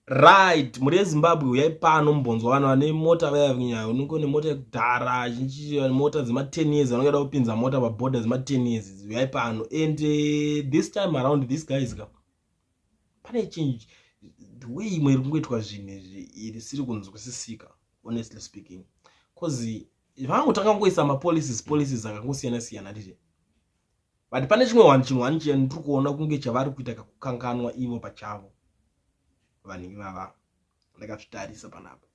Right, mhuri yeZimbabwe, uyai pano mumbonzwa vanhu vane mota vaya. Kunyaya unenge une mota yekudhara, zhinji mota dzema10 years, vanenge vada kupinza mota pabhodha dzema10 years. Uyai pano. And this time around, this guys ka, pane change, the way imwe iri kungoitwa zvinhu izvi irisiri kunzwisisika, honestly speaking, 'cause vangotanga kungoisa mapolicies, policies akangosiyana siyana ndizve. But pane chimwe one, chinhu one chandiri kuona kunge chavari kuita kakukanganwa ivo pachavo vanhu ivava. Ndakazvitarisa panapa,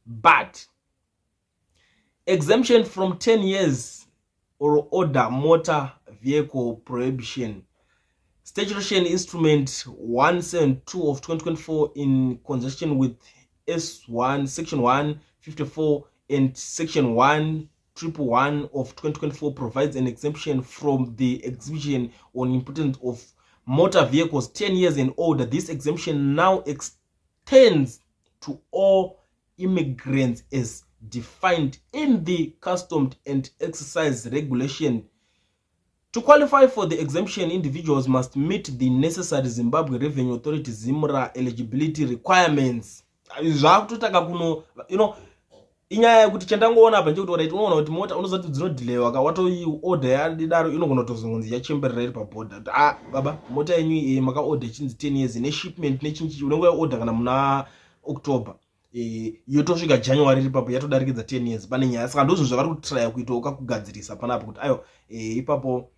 but exemption from 10 years or older motor vehicle prohibition. Statutory Instrument 172 of 2024, in conjunction with S1 section 154 and section 1111 of 2024, provides an exemption from the exhibition on importance of motor vehicles 10 years and older. This exemption now extends to all immigrants as defined in the Customs and Excise Regulation. To qualify for the exemption, individuals must meet the necessary Zimbabwe Revenue Authority, ZIMRA, eligibility requirements. Zvakutotanga kuno, inyaya yekuti chandangoona apa ndechekuti, right, unoona kuti mota unozati dzinodhilewa ka, watoiodha yadidaro, inogona kutozonzi yachemberera iri pabhodha kuti, "Ah baba, mota yenyu iyi makaodha ichinzi 10 years neshipment nechinchi." Unenge waodha kana muna October, yotosvika January iri papo yatodarikidza 10 years. Pane nyaya. Saka ndozvinhu zvavari kutraya kuitawo kakugadzirisa panapo kuti ayo, ipapo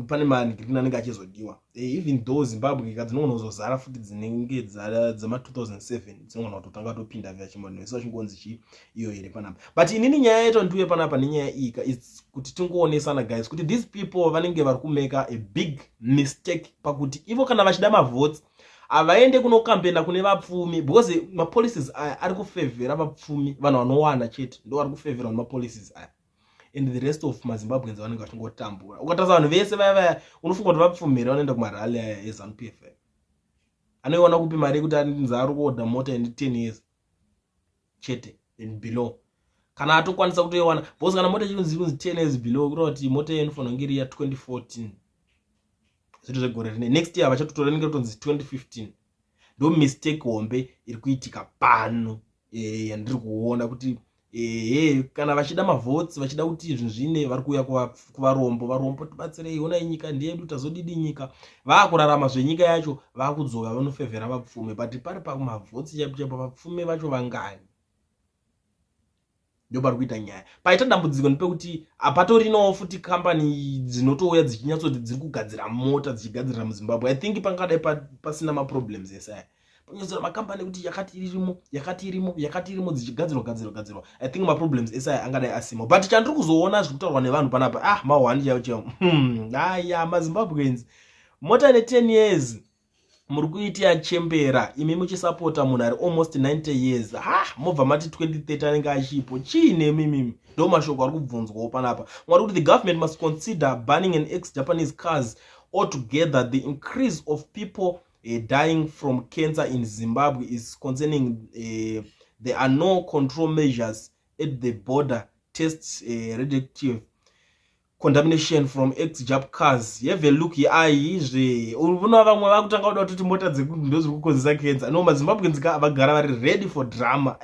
pane manhikirini anenge achizodiwa. Even though Zimbabwe ka dzinogona kuzozara futi, dzinenge dzema2007 dzinogona kutotanga topinda vachimbanhu vachingonzi chi iyo here panapa. But inini nyaya yaito ndiuye panapa nenyaya iyi ka is kuti tingoonesana, guys, kuti these people vanenge vari kumeka a big mistake pakuti ivo kana vachida mavotes havaende kunokambena kune vapfumi, because mapolicies aya ari kufevhera vapfumi, vanhu vanowana chete ndo vari kufevherwa nemapolicies aya, and the rest of maZimbabweans vanenge vachingotambura. Ukatarisa vanhu vese vaya vaya, unofunga kuti vapfumire vanoenda kumarally aya eZANU PF anoiwana kupi mari yekuti anzi ari kuodha mota ine 10 years chete and below, kana atokwanisa kutoiwana? Because kana mota ichinzi kunzi 10 years below, kureva kuti mota iyo inofanira kunge iri ya2014, zvito zvegore rine next year vachatotora inenge kutonzi 2015. Ndo mistake hombe iri kuitika pano, yandiri kuona kuti ehe, kana vachida mavotes, vachida kuti zvinhu zvine, vari kuuya kuvarombo. "Varombo, tibatsirei, onai nyika ndeyedu, tazodidi nyika?" Vaakurarama zvenyika yacho, vaakudzoka vanofevhera vapfume. But pari pamavotes chaipo chaipo, vapfume vacho vangani? Ndo pari kuita nyaya. Paita dambudziko ndepekuti hapatorinawo futi kambani dzinotouya dzichinyatsoti dziri kugadzira mota, dzichigadzirira muZimbabwe. I think pangadai pasina maproblems ese aya, panyatsora makambani ekuti yakati irimo, yakati irimo, yakati irimo, dzichigadzirwa, gadzirwa, gadzirwa, I think maproblems ese aya angadai asimo. But chandiri kuzoona zviri kutaurwa nevanhu panapa, ah, mahwani chaivo chaivo. Aya maZimbabweans, mota ne10 years muri kuiti yachembera, imi muchisapota munhu ari almost 90 years. Ha, mobva mati 2030 anenge achipo chiine mimimi? Ndo mashoko ari kubvunzwawo panapa. Mwari kuti the government must consider banning an ex Japanese cars altogether. The increase of people dying from cancer in Zimbabwe is concerning. There are no control measures at the border. Tests radioactive contamination from ex-Jap cars. Have a look. Aizve una vamwe vakutanga kuda kutoti mota dzekunzi ndo zviri kukonzesa cancer. No, maZimbabweans ka vagara vari ready for drama.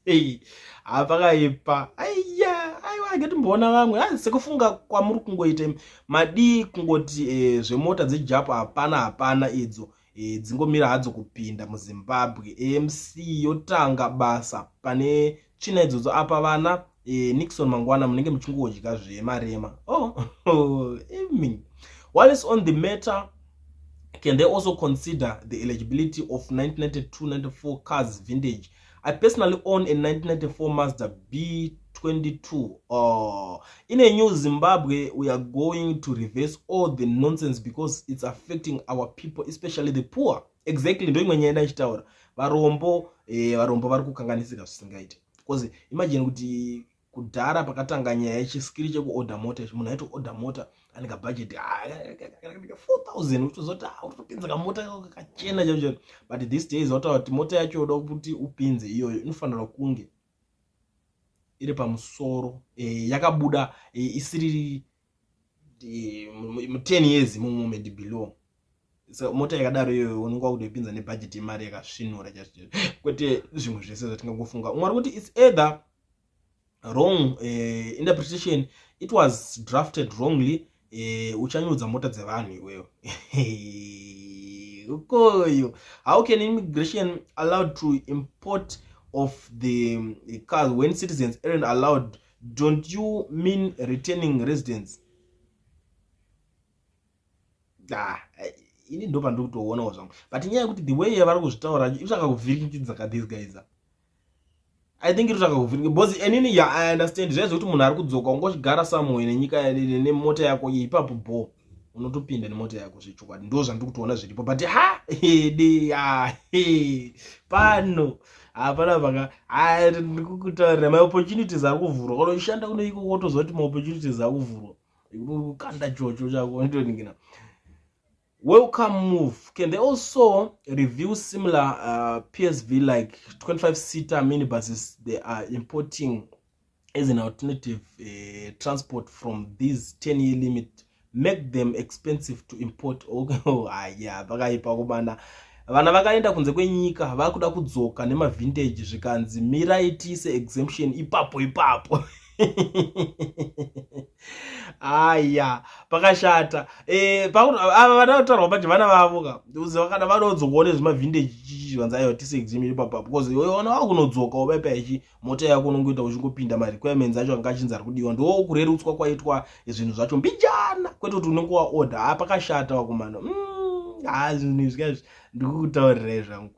Ei, hapakaipa. Aiya, aiwa, ngetimboona vamwe sekufunga kwamuri kungoita. Madii kungoti zvemota dzejap hapana, hapana idzo, dzingomira hadzo kupinda muZimbabwe. AMC yotanga basa pane tsvina idzodzo. Apa vana Nixon mangwana munenge muchingodya zvemarema. Oh, imi. While is on the matter, can they also consider the eligibility of 1992-94 cars vintage? I personally own a 1994 Mazda B22. Oh, in a new Zimbabwe, we are going to reverse all the nonsense because it's affecting our people, especially the poor. Exactly, ndo imwe nyaya ndachitaura. Varombo, varombo vari kukanganisika zvisingaiti, because imagine kuti kudhara pakatanga nyaya yechiskiri chekuodha mota ichi, munhu aitoodha mota ane kabhajeti 4000, uchitozoti utopinza kamota kakachena chaicho chaicho. But these days wataura kuti mota yacho yoda kuti upinze iyoyo inofanira kunge iri pamusoro, yakabuda, isiri mu10 years moment below. So mota yakadaro iyoyo unonga wakutoipinza nebhajeti yemari yakasvinura chaizvo, kwete zvimwe zvese zvatingangofunga. Umwe ari kuti it's either wrong interpretation, it was drafted wrongly. Uchanyudza mota dzevanhu iweyo ukoyo. How can immigration allowed to import of the cars when citizens aren't allowed? Don't you mean returning residents? Ah, ini ndo pandiri kutoonawo zvangu, but inyaya yekuti the way yavari kuzvitaura itsvaka kuvhiringidza ka these guys. I think itsvaka kuvhiringidza because inini, yeah, I understand zvaizo kuti munhu ari kudzoka, ungochigara somewhere nenyika nemota yako ipapo bo unotopinda nemota yako zvechokwadi. Ndo zvandiri kutoona zviripo, but ha de pano hapana paka ndikukutaurira maopportunities ari kuvhurwa. Kana uchishanda kuno iko, wotoziva kuti maopportunities ari kuvhurwa, kanda chocho chako ndoningina. Welcome move. Can they also review similar PSV like 25 seater minibuses they are importing as an alternative transport from this 10-year limit? Make them expensive to import. Oh, aya pakaipa kubana. Vana vakaenda kunze kwenyika vakuda kudzoka nemavintage, zvikanzi mirai tiise exemption ipapo ipapo. Aya pakashata. Ava vana kutaurwa pacho vana vavo ka vakada vanodzokawo nezvimavintage chichi, vanzi aiwa, tise exemption ipapo, because iwe wakunodzoka ubaipa ichi mota yako unongoita uchingopinda, marequirements acho anga achinzi ari kudiwa, ndo kurerutswa kwaitwa zvinhu zvacho mbijana, kwete kuti unenge waorder. Ha, pakashata wakumana. Ha, zvinhu izvi kaizvi ndikukutaurirai zvangu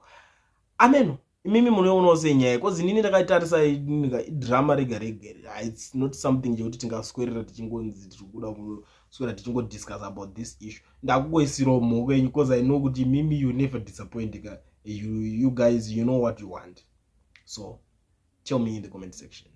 ameno. Imimi munoonawo senyaya, 'cause inini ndakaitarisa idrama rega rega. It's not something chekuti tingaswerera tichingonzi tiri kuda kuswera tichingodiscuss about this issue. Ndakungoisirawo mumaoko enyu, 'cause I know kuti mimi, you never disappoint ka. You guys, you know what you want, so tell me in the comment section.